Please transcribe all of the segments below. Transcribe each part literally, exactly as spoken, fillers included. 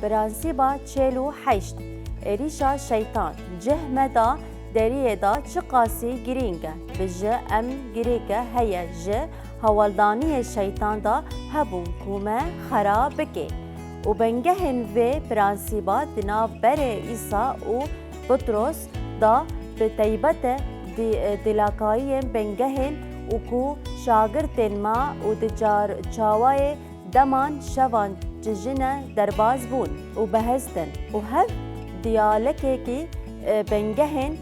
Prensîba çêl û heşt, êrîşa şeytan. Cih me da deriyê da çiqasî girîng e. Bi ji em girêke heye ji hewaldaniyê şeytan da hebûn ku me xera bike. Û bingehên vê prensîba di nav berê Îsa û Petros da bi teybete di-, dilakayiyên bingehên û ku şagirtên me û di çar-, çawayê deman şevan tijine derbaz bûn û bihestin û hev diyalekekî, e, bingehên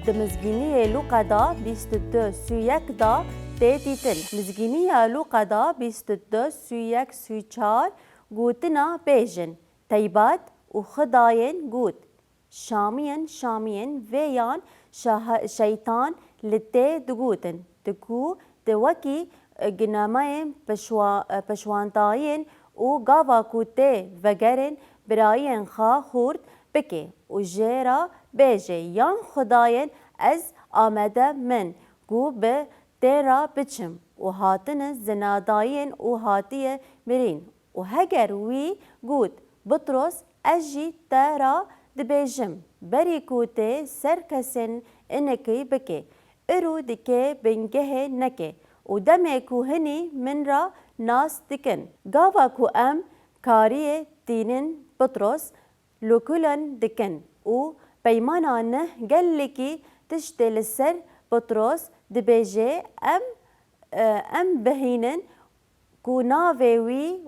di mizgîniyê Lûqa da bîst û du sî û yek da tê dîtin. Mizgîniya Lûqa da bîst û du sî û yek sî û çar gotina bêjin, teybat û Xwedayên got, Şamiyên, Şamiyên vê yan şaha-, şeytan li tê digotin, di ku di wekî, e, ginemeyên pişwa-, e, pişwantayên û gava ku tê vegerin birayên xwe xurt bike û jê re bêje, yan Xwedayên ez amade min ku bi tê re biçim û hatine zinadayên û hatiye mirîn. Û heger wî got, Bitros, ez jî te re dibêjim, berî ku tê ser kesên inekî bike, îro dikê bingehê neke û demê ku hinî min re nas dikin. Gava ku em kariyê tînin Bitros, lokulen dikin û peymana neh gelekî tiştê li ser Petros dibêje, em, e, em bihînin ku navê wî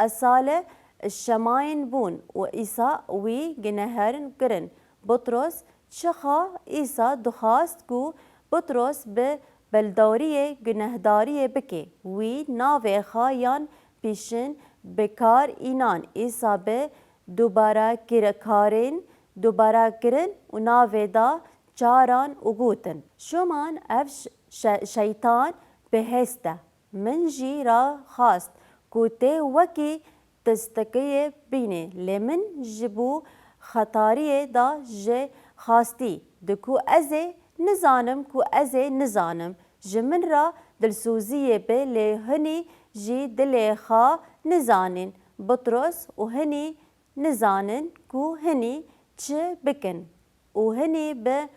esale şemayên bûn û Îsa wî gineherin kirin. Petros çixa Îsa dixwast ku Petros bi beldoriyê gunehdariyê bike, wî navê xwe yan pîşin bi kar înan. Îsa bi dubare kir-, karên dubare kirin û navê da çaran û gotin, Şuman ev ş-, şe-, şeytan bihêst e. Min jî ra xwast ku tê wekî tistikiyê bînê, lê min ji bo xetariyê da jê xwastî, di ku ez ê nizanim ku ez ê nizanim, ji min ra dilsoziyê be, lê hinî jî dilê xwe nizanin. Bitros û hinî nizanin ku hinî çi bikin û hinî bi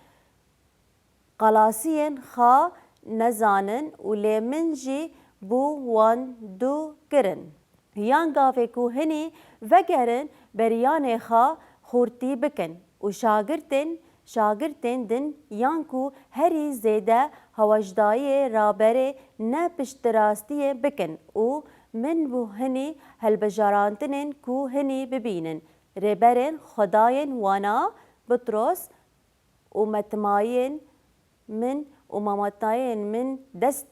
xelasiyên xwe nezanin û lê min jî bo wan dû kirin. Yan gavê ku hinî vegerin beriyanê xwe xurtî bikin û şagirtên, şagirtên din yan ku herî zêde hewajdayiyê raberê ne piştirastiyê bikin û min bo hinî helbejarantinên ku hinî bibînin. Rêberên Xwedayên wana Bitros û metimayên min û mamatayên min dest,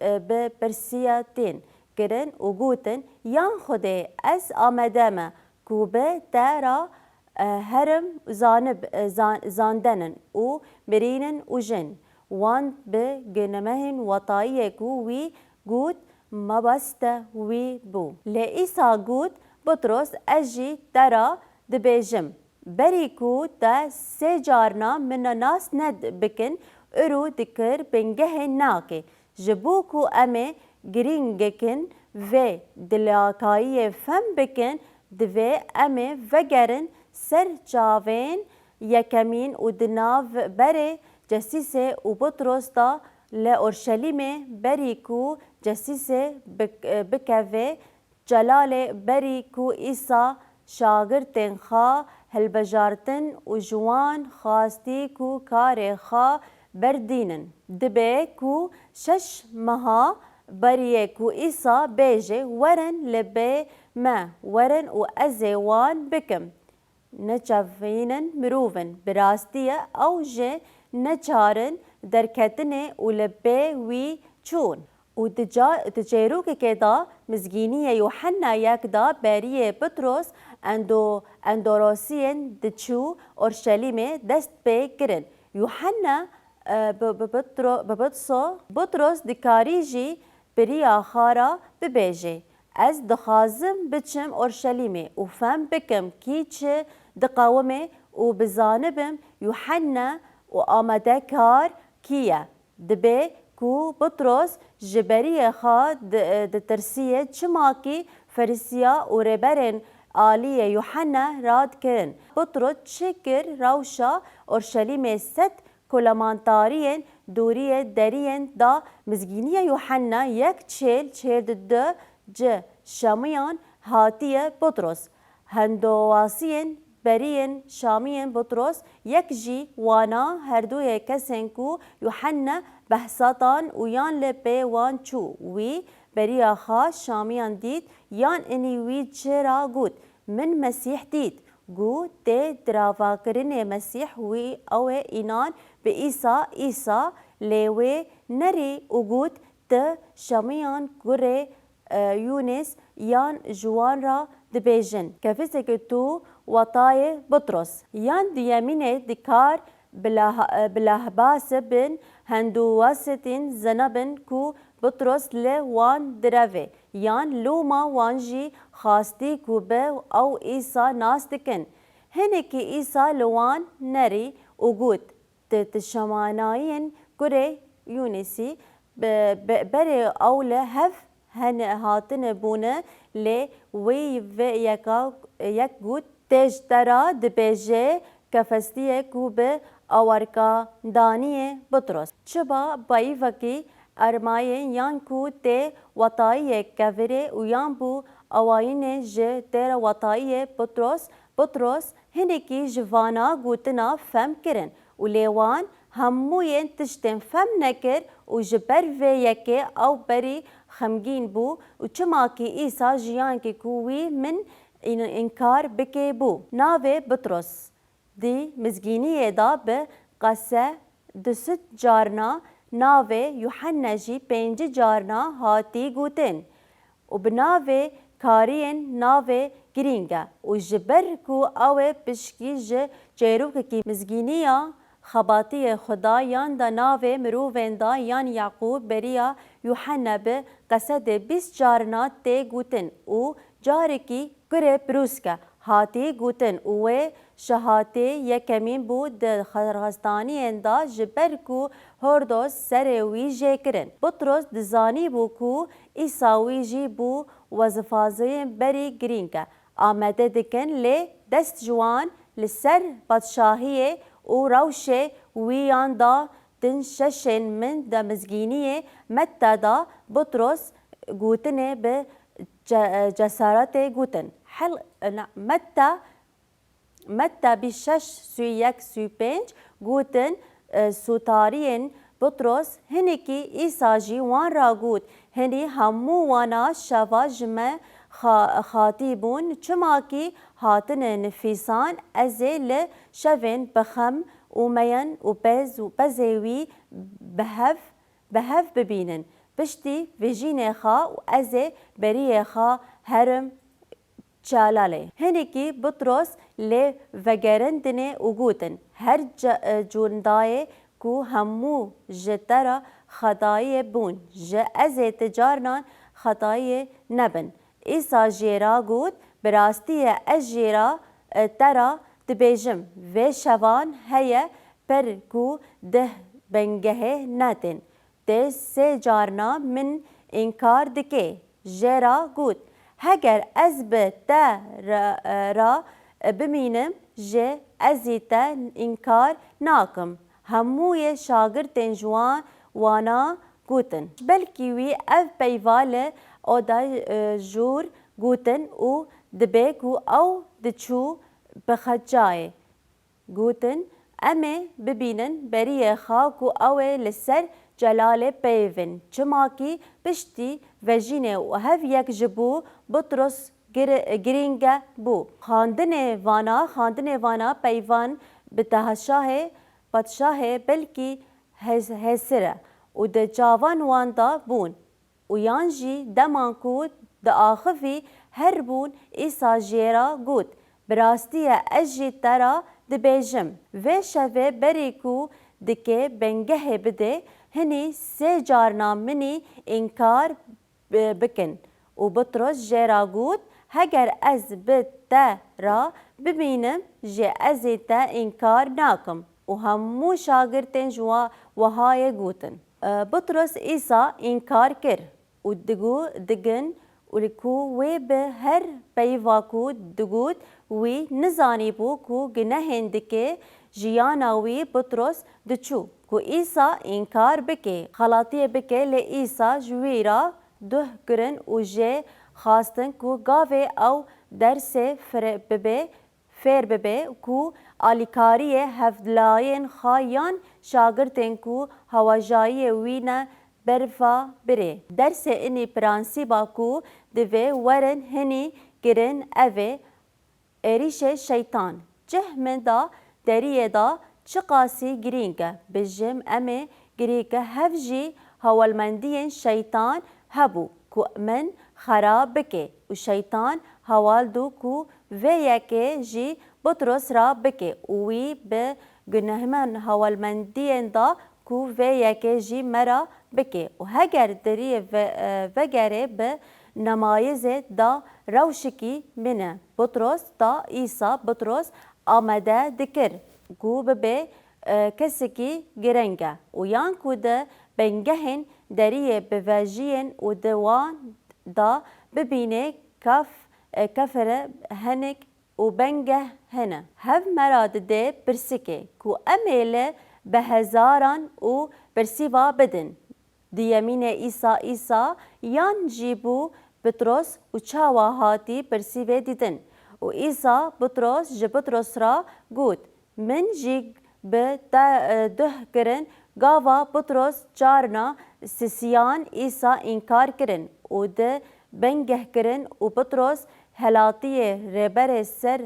e, bi pirsiya tên kirin û gotin, Yan Xwedê, ez amade me ku bi te re, e, herim zanib-, e, zan-, zandenin û mirînin û jin. Wan bi ginemehên watayiyê ku wî got, mebeste wî bû. Lê Îsa got, Bitros, ez jî te re dibêjim, berî ku te sê carna min nas ned-, bikin, îro dikir bingehê nake. Ji bo ku em ê girîngekin vê dilakayiyê fem bikin, divê em ê vegerin ser çavên yekemîn û di nav berê Cesîsê û Bitros da li Orşelîmê, berî ku Cesîsê bik-, bikeve, Celalê, berî ku Îsa şagirtên xwe hilbijartin û ji wan xwastî ku karê xwe berdînin. Dibe ku şeş meha beriyê ku Îsa bêje, Werin li bê me, werin û ez ê wan bikim. Neçavînin mirovin, bi rastî ye ew jî neçarin derketinê û li bê wî çûn. Û di ca-, di çêrokekê de mizgîniyê Yuhenna yek de beriyê Petros endo-, endorosiyên diçû Orşelîmê dest pê kirin. Yuhenna, e, bi, bi Petro-, bi Petso, Petros dikarî jî beriya xwe re bibêje, Ez dixwazim biçim Orşelîmê û fem bikim kî çi diqewime û bizanibim Yuhenna û amadekar kî ye. Dibe ku Petros ji beriyê xwe di-, ditirsiye, çima kî Ferisiya û rêberên aliyê Yuhanna rad kirin. Petros çi kir? Rewşa Orşelîmê sed kilometreyên dûriyê deriyên da mizgîniya Yuhanna yek çêl çêl di du ci Şamiyan hatiye Petros. Hindowasiyên beriyên Şamiyên Petros, yek jî wana herduyê kesên ku Yuhanna behsa dan û yan li pê wan çû, wî beriya xwe Şamiyan dît, yan inî wî çi ra got, Min Mesîh dît. Got, tê diravakirinê Mesîh wî ew ê înan bi Îsa, Îsa lê wê nerî û got, Ti Şamiyan kurê e, Yûnis yan ji wan ra dibêjin, Kefiseke tu watayê Petros. Yan duyemînê dikar bila, e, bilahbase bin, hindûwasitîn zinabin ku Petros li wan direve, yan loma wan jî xwastî ku bi ew Îsa nas dikin. Hinekî Îsa li wan nerî û got, Ti, ti Şamanayên kurê Yûnisî, be-, be-, berê ew li hev hene hatine bûne, lê wî vê yeka, yek got, Tê ji te ra dibêje, Kefestiyê ku bi awarka daniyê Petros. Çiba bayîvekî ermayê yan ku tê watayiyê kevirê û yan bû awayînê ji tê re watayiyê Petros, Petros hinekî ji vana gotina fehm kirin û lê wan hemûyên tiştên fehm nekir û ji ber vê yekê ew berî xemgîn bû û çimakî Îsa jiyankî ku wî min în-, înkar bike bû. Navê Petros di mizgîniyê de bi qese du sed carna, navê Yuhanna jî pêncî carna hatî gotin. Û bi navê kariyên navê girîng e û ji ber ku ew ê pişkî ji çêrokekî mizgîniya xebatiyê Xuda yan da navê mirovên da yan Yaqûb beriya Yuhanna bi qesedê bîst carna tê gotin û carekî kurê Pirûske hatî gotin û wê şehatê yekemîn bû di xerxestaniyên da ji ber ku Hordos serê wî jê kirin. Petros dizanîbû ku Îsa wî jî bû wezifazeyên berî girîng e. Amade dikin, lê dest ji wan li ser padşahiyê û rewşê wî yan da din şeşên min de mizgîniyê Metta da Petros gotinê bi ce-, cesaretê gotin. Hel-, na, Metta Metta bîst şeş, sî yek, sî pênc gotin, e, sotariyên Petros, hinekî Îsa jî wan ra got, Hinî hemû wana şeva ji me xa-, xatî bûn, çimakî hatine nifîsan, ez ê li şevên bixem û meyen û pez û pezê wî bi hev, bi hev bibînin. Piştî vejînê xwe û ez ê beriyê xwe herim Çalalê. Hinekî Petros lê vegerandinê û gotin, Her ce-, e, cundayê ku hemû ji te re xetayiyê bûn, ji ez ê ti carinan xetayiyê nebin. Îsa jê re got, Bi rastiyê ez jê re, e, te re dibêjim, vê şevan heye pir ku deh bingehê netên. Tê sê carna min înkar dike. Jê re got, Heger ez bi te re, re bimînim jî, ez ê te înkar nakim. Hemûyê şagirtên ji wan wana gotin. Belkî wî ev peyva li oda, e, jûr gotin û dibê ku ew diçû bixecayê. Gotin, Em ê bibînin beriyê xwe ku ew ê li ser celalê peyvin, çimakî piştî vejînê û hev yek ji bo Butros gir-, girîng e bû. Xandinê vana, xandinê vana peyvan bi tehaşahê padşahê belkî hez-, hesir e û di çavan wan de bûn. Û yan jî deman ku diaxivî herbûn, Îsa jê re got, Bi rastî ye ez jî te re dibêjim, vê şevê berî ku dikê bingehê bidê, hinî sê carna minî înkar bi-, bikin. Û Butros jê re got, Heger ez bi te re bimînim jî ez ê te înkar nakim. Û hemû şagirtên ji wa-, wiha yê gotin. E, Butros Îsa înkar kir û digo digin û li ku wê bi her peyva ku digot wî nizanîbû ku gunehên dike jiyana wî Putros diçû, ku Îsa înkar bike, xelatiyê bike, lê Îsa ji wî re duh kirin û jê xwestin ku gavê ew dersê fir bibe, fêr bibe ku alîkariyê hevdilayên xwe yan şagirtên ku hewajayiyê wî ne berfa birê. Dersê inî prensîba ku divê werin hinî kirin ev e, êrîşê şeytan. Cih min da deriyê da çiqasî girîng e. Bijim em ê girîng e hev jî hewalmendiyên şeytan hebû ku min xera bike û şeytan hewal dû ku vê yekê jî Putros ra bike û wî bi gunehman hewalmendiyên da ku vê yekê jî me ra bike û heger deriyê ve-, e, vegerê bi nemayizê da rewşikî bine. Putros da Îsa Putros amade dikir ku bibe, e, kesekî gireng e û yan ku di bengehên deriyê bivejiyên û di wan da bibîne kef-, e, kefere hinek û bengeh hene. Hev me ra dide pirsikê ku em ê li bi hezaran û pirsîva bidin. Di yemînê Îsa Îsa yan jî bû Putros û çawa hatî pirsîvê dîtin. Û Îsa Putros ji Putros ra got, Min jî bi te, e, duh kirin, gava Putros carna sisiyan Îsa înkar kirin û di bengeh kirin û Putros helatiyê rêberê ser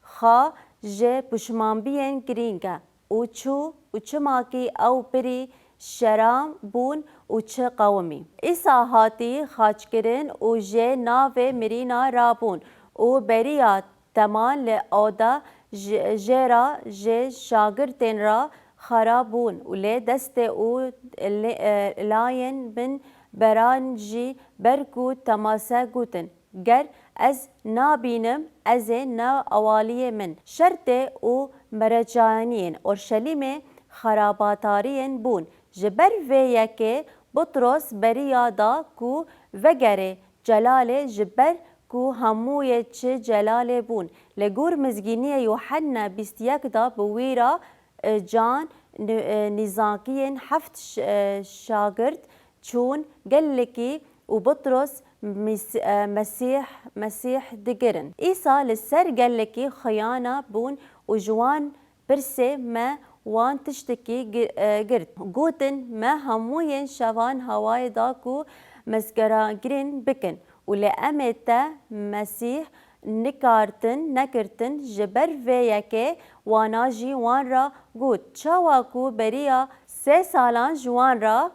xwe ji pişmanbiyên girîng e û çû û çimakî ew pirî şeram bûn û çi qewimî. Îsa hatî xaçkirin û jê navê mirîna rabûn û beriya teman li oda ji-, jê ra ji şagirtên ra xera bûn û lê destê û lê-, e, layên bin beran jî ber ku temase gotin, Ger ez nabînim, ez ê ne awaliyê min. Şertê û merecaniyên Orşelîmê xerabatariyên bûn. Ji ber vê yekê Butros beriya da ku vegere Celalê, ji ber ku hemûyê çi Celalê bûn. Li gor Mizgîniyê Yuhenna bîst yek da bi wî ra, e, can, nî-, e, nîzakiyên heft ş-, e, şagirt çûn gelekî û Butros Mis-, e, Mesîh, Mesîh digirin. Îsa li ser gelekî xiyana bûn û ji wan pirsê me wan tiştekî gi-, e, girt. Gotin, me hemûyên şevan hawayê da ku mesgeragirên bikin û lê em ê te Mesîh nikartin, nekirtin, ji ber vê yekê wana jî wan ra got, çawa ku beriya sê salan ji wan ra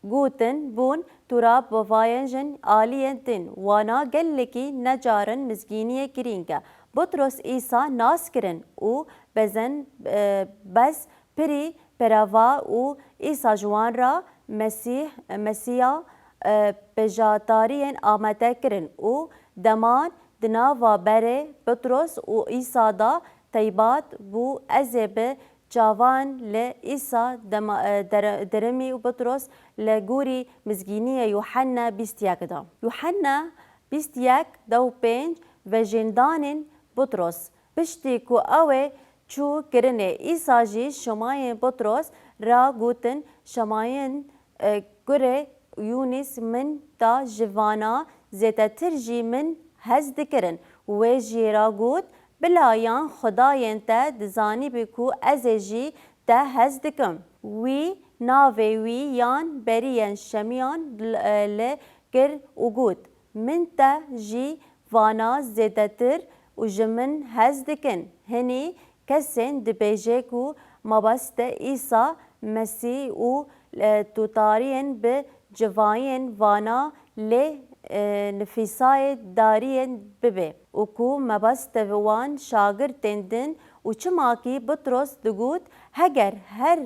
gotin bûn, tu ra bivayên jin aliyên din, wana gelekî necarin mizgîniyê girîng e. Butros Îsa nas kirin û bezen, e, bez pirî perava û Îsa ji wan ra Mesîh, Mesîya, e, pejatariyên amade kirin û deman di nava berê Petros û Îsa da teybat bû, ez ê bi çavan li Îsa dema-, e, dere-, deremî û Petros li gorî mizgîniyê Yuhenna bîst yek da. Yuhenna bîst yek, dew pênc, vejêndanên Petros. Piştî ku ew ê çû kirinê, Îsa jî şimayên Petros ra gotin, şimayên, e, kurê Yûnîs min da ji vana zêdetir jî min hez dikirin. Wê jê ra got, bila yan xwedayên te dizanîbî ku ez ê jî te hez dikim. Wî navê wî yan beriyên şemiyan li, e, li kir û got, Min te jî vana zêdetir û ji min hez dikin. Hinî kesên dibêje ku mabeste Îsa Mesîh û, e, tutariyên bi civayên vana lê, e, nifîsayê dariyên bibe û ku mabeste wan şagirtên din û çimakî Butros digot, heger her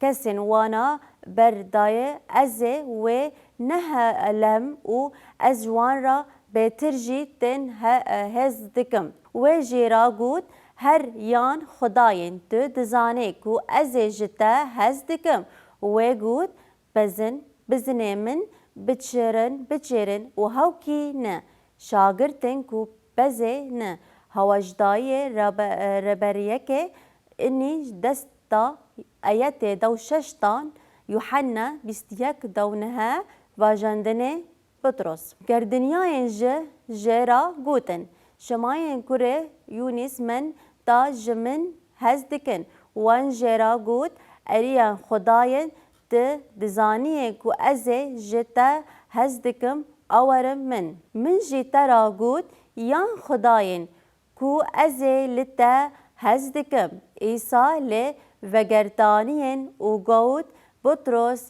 kesên wana berdaye, ez ê wê nehelem û ez ji wan ra bêtir jî tên he-, hez dikim. Wê jê ra got, her yan xwedayên tu dizane ku ez ê ji te hez dikim. Wê got, bezin, bizinê min biçêrin, biçêrin û hewkî ne. Şagirtên ku bezê ne, hawajdayê rebe-, reberiyeke inî desta eyetê dew şeş dan Yuhenna bîst yek dew nehe vajendinê Petros. Gerdiniyayên ji jê re gotin, Şemayên kurê Yûnîs min ta ji min hez dikin. Wan jê re got, Eriyên xwedayên ti dizaniyê ku ez ê ji te hez dikim, awerin min. Min jî te re got, yan xwedayên ku ez ê li te hez dikim. Îsa lê vegertaniyên û got, Petros,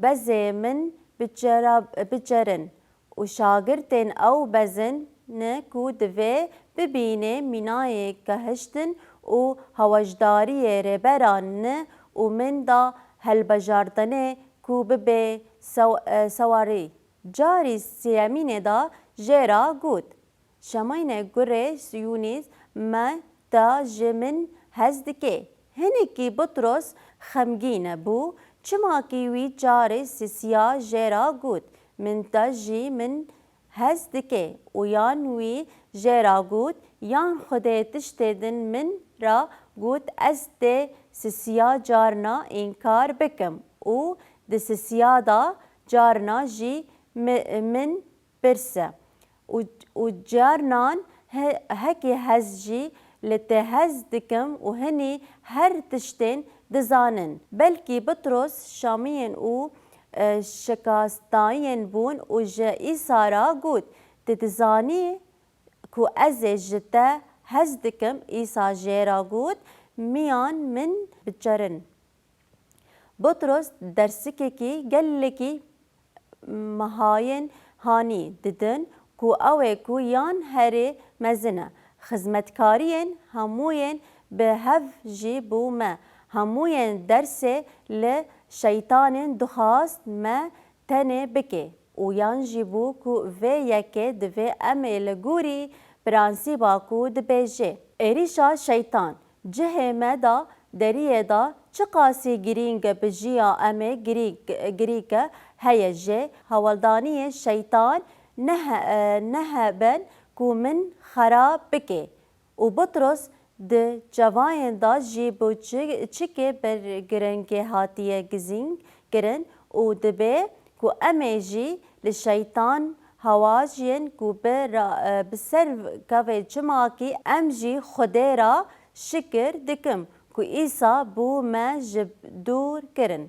bezê min biçera-, biçerin. Û şagirtên ew bezin ne ku divê bibînê mînayê gehiştin û hewajdariyê rêberan ne û min da helbejartinê ku bibe sew-, e, sewarî. Carî sêyemînê da jê re got, Şemayne gurê Yûnîs me ta ji min hez dike. Hinekî Petros xemgîn bû, çimakî wî carê sisiya jê re got, Min ta ji min hez dike. Û yan wî jê re got, Yan Xwedê tiştê din min re got, ez tê sisiya carna înkar bikim û di sisiya da carna jî mi-, min pirse. Û, û carnan he-, hekî hez jî li te hez dikim û hinî her tiştên dizanin. Belkî Petros şamiyên û, e, şikastayên bûn û ji Îsa re got, Tu dizanî ku ez ê ji te hez dikim? Îsa jê re got, Miyan min biçerin. Petros dersikekî gelekî mehayên hanî didin ku ew ê ku yan herê mezin e. Xizmetkariyên hemûyên bi hev jî bû me. Hemûyên dersê li şeytanên dixwast me tenê bike û yan jî bû ku vê yekê divê em ê li gorî prensîba ku dibêje. Êrîşa şeytan cihê me de deriyê de çiqasî girîng bi jiya em ê girî-, girîke heye jê hewldaniyê şeytan nehe-, e, neheben ku min xera bike. Û Petros di çavayên de jî bi çi-, çikê bi giringê hatiye gizîng kirin û dibe ku em ê jî li şeytan hawajiyên ku bi ra-, e, bi ser kevê çimakî em jî Xwedê ra şikir dikim ku Îsa bû me ji dûr kirin.